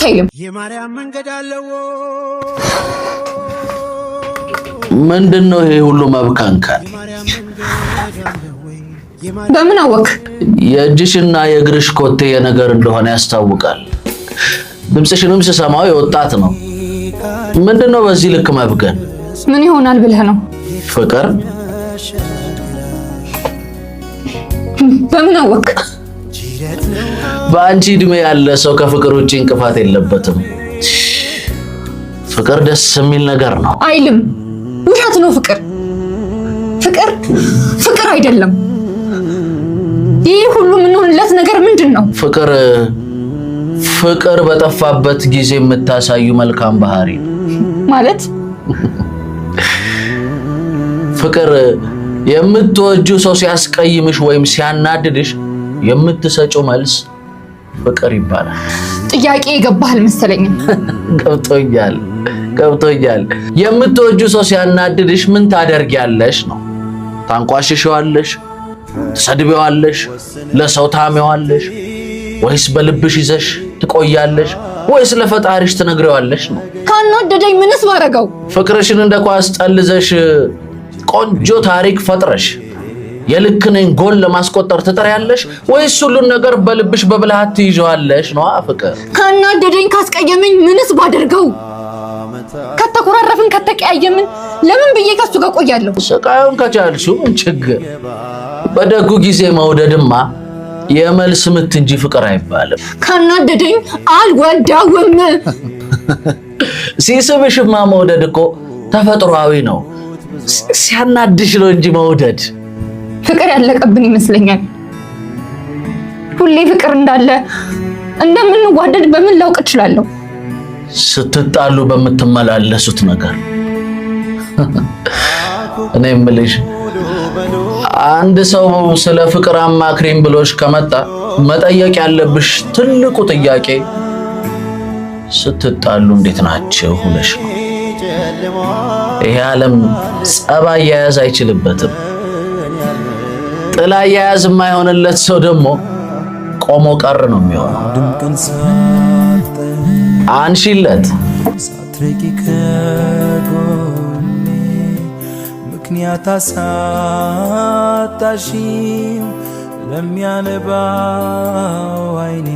አይልም። የማርያም መንገድ አለው። ምንድን ነው ይሄ ሁሉ መብከንከን? በምን አወክ? የእጅሽና የእግርሽ ኮቴ የነገር እንደሆነ ያስታውቃል። ድምፅሽንም ስሰማው የወጣት ነው። ምንድን ነው በዚህ ልክ መብገን? ምን ይሆናል ብለህ ነው? ፍቅር። በምን አወክ? በአንቺ እድሜ ያለ ሰው ከፍቅር ውጭ እንቅፋት የለበትም። ፍቅር ደስ የሚል ነገር ነው። አይልም። ውሸት ነው። ፍቅር ፍቅር ፍቅር አይደለም። ይህ ሁሉ የምንሆንለት ነገር ምንድን ነው? ፍቅር ፍቅር በጠፋበት ጊዜ የምታሳዩ መልካም ባህሪ ነው። ማለት ፍቅር የምትወጂው ሰው ሲያስቀይምሽ ወይም ሲያናድድሽ የምትሰጪው መልስ ፍቅር ይባላል። ጥያቄ የገባህ አልመሰለኝም። ገብቶኛል ገብቶኛል። የምትወጂው ሰው ሲያናድድሽ ምን ታደርጊያለሽ ነው? ታንቋሽሸዋለሽ? ትሰድቢዋለሽ? ለሰው ታሜዋለሽ? ወይስ በልብሽ ይዘሽ ትቆያለሽ? ወይስ ለፈጣሪሽ ትነግሪዋለሽ ነው? ካናደደኝ ምንስ ባረገው? ፍቅርሽን እንደ ኳስ ጠልዘሽ ቆንጆ ታሪክ ፈጥረሽ የልክ ነኝ ጎል ለማስቆጠር ትጥሪያለሽ ወይስ ሁሉን ነገር በልብሽ በብልሃት ትይዣዋለሽ ነው ፍቅር። ካናደደኝ ካስቀየመኝ ምንስ ባደርገው? ከተኮራረፍን ከተቀያየምን ለምን ብዬ ከሱ ጋር ቆያለሁ? ስቃዩን ከቻልሽው ምን ችግር? በደጉ ጊዜ መውደድማ የመልስ ምት እንጂ ፍቅር አይባልም። ካናደደኝ አልወዳውም። ሲስብሽማ መውደድ እኮ ተፈጥሯዊ ነው። ሲያናድሽ ነው እንጂ መውደድ። ፍቅር ያለቀብን ይመስለኛል። ሁሌ ፍቅር እንዳለ እንደምንዋደድ በምን ላውቅ እችላለሁ? ስትጣሉ በምትመላለሱት ነገር። እኔ የምልሽ አንድ ሰው ስለ ፍቅር አማክሪም ብሎሽ ከመጣ መጠየቅ ያለብሽ ትልቁ ጥያቄ ስትጣሉ እንዴት ናቸው ብለሽ ነው። ይሄ ዓለም ጸብ አያያዝ አይችልበትም። ጥላ አያያዝ የማይሆንለት ሰው ደግሞ ቆሞ ቀር ነው የሚሆነው። አንሺለት። ሳትርቂ ከጎኔ ምክንያት አሳጣሽው ለሚያነባው አይኔ።